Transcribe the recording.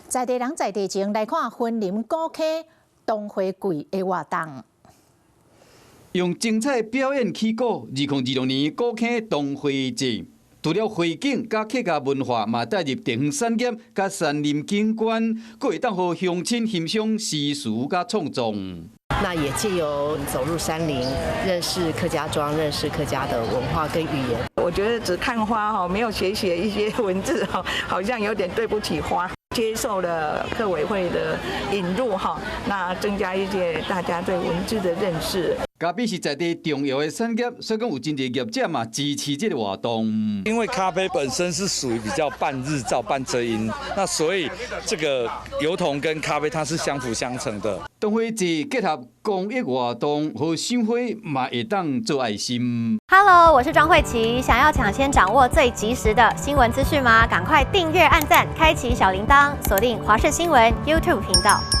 在地人在地情，來看雲林古坑桐花季的活動。用精彩表演起鼓，2026年古坑桐花節，除了花景佮客家文化，嘛帶入地方產業佮山林景觀，閣會當予鄉親欣賞詩詞佮創作。那也藉由走入山林，認識客家莊，認識客家的文化跟語言。我覺得只看花哈，沒有寫寫一些文字哈，好像有點對不起花。接受了客委會的引入哈，那增加一些大家對文字的認識。咖啡是在地重要的產業，所以講有真濟業者嘛支持這個活動。因為咖啡本身是屬於比較半日照半遮陰，那所以這個油桐跟咖啡它是相輔相成的。桐花節結合公益活動和賞花嘛會當做愛心。 Hello，我是莊慧琪，想要搶先掌握最及時的新聞資訊嗎？趕快訂閱、按讚、開啟小鈴鐺，鎖定華視新聞 YouTube 頻道。